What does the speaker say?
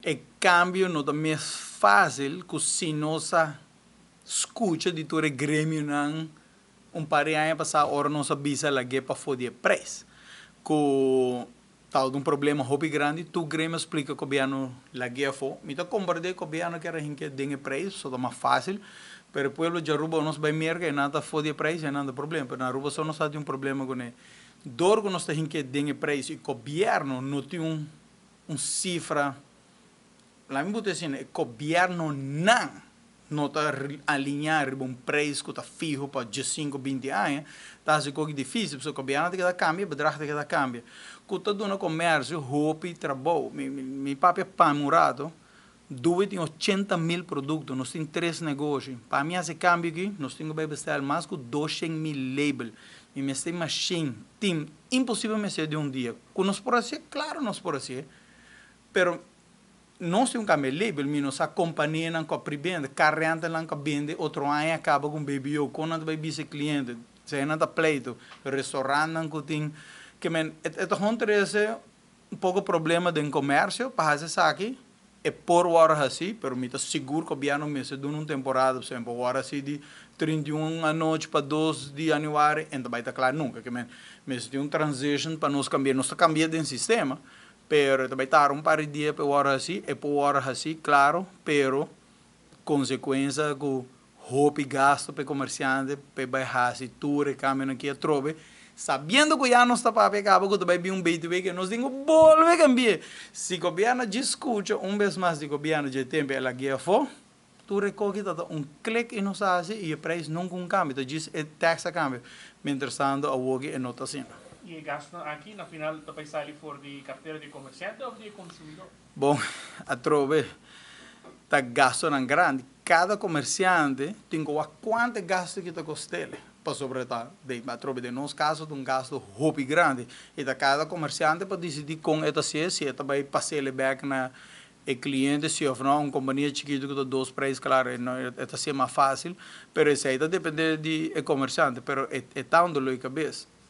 E kambio no ta mes fásil ku si nos a skucha di tur e gremionan un par di aña pasá ora nos a bisa lag'é pafó di e preis ku tabata un problema hopi grandi. Tur gremio a splika gobièrnu lag'é afó. Mi ta komprendé gobièrnu kier a hink'é den e preis pasobra ta mas fásil, pero e pueblo di Aruba nos bai Merka e nan ta afó di e preis e nan ta problema, pero na Aruba so nos ta tin un problema kuné. Dor ku nos ta hink'é den e preis i gobièrnu no tin un un sifra, laat mi buta asina, e gobièrnunan no ta aliñá riba un preis ku ta fiho pa diesinku, binti aña, ta hasi koki difísil, pasobra gobièrnu ta keda kambia, bedrag ta keda kambia, ku ta duna komersio hopi trabou. Mi mi papia pa mi un rato, Dube tin 80.000 produkto, nos tin tres negoshi. Pa mi hasi kambio aki, nos tin ku bai bestèl mas ku 200.000 label. Mi mester mashin, tim, imposibel mester di un dia. Ku nos por hasié? Klaro nos por hasié. Pero nos tin un kambia label, mi no sa kompanianan ku a pribende, car rentalnan ku a bende otro aña a kaba ku un BBO, kon nan ta bai bisa e kliente? Esei nan ta pleito. Restaurantnan ku tin, ke men e ta hon trese un poko problema den komersio pa hasi esaki, e por wòrdu hasi, pero mi ta sigur gobièrnu mester duna un temporada, por ehempel, wòrdu hasi di 31 anochi pa 2 di yanüari, e no ta bai ta kla nunka. Ke men, mester tin un transition pa nos kambia, nos ta kambia den sistema, pero e ta bai tarda un par di dia pa e wòrdu hasi, e por wòrdu hasi, klaro, pero konsekuensia ku hopi gasto pa e komersiante pa e bai hasi tur e kambionan ki atrobe, sabiendo ku ya nos ta papia kaba ku ta bai bin un BTW ke nos tin ku bolbe kambia. Si gobièrnu djis skucha un bes mas di gobièrnu dje tempu el a guia afó, tur e koki ta ta un klik i nos hasi i e preis nunka un kambia, ta djis e tèks a kambia. Mientrastanto awoki e no ta asina. I e gastunan aki na final ta bai sali for di kartera di e komersiante òf di e konsumidó? Bon, atrobe ta gastonan grandi. Kada komersiante tin ku wak kuantu e gasto ki ta kost'el. Pasobra ta, atrobe den nos kaso ta un gasto hopi grandi. I ta kada komersiante pa disidí kon e ta hasié, si e ta bai pas'el bèk na e kliente si òf no. Un kompania chikitu ku ta dos preis, klaro, e ta hasié mas fásil. Pero esei ta dependé di e komersiante. Pero e ta un doló di kabes.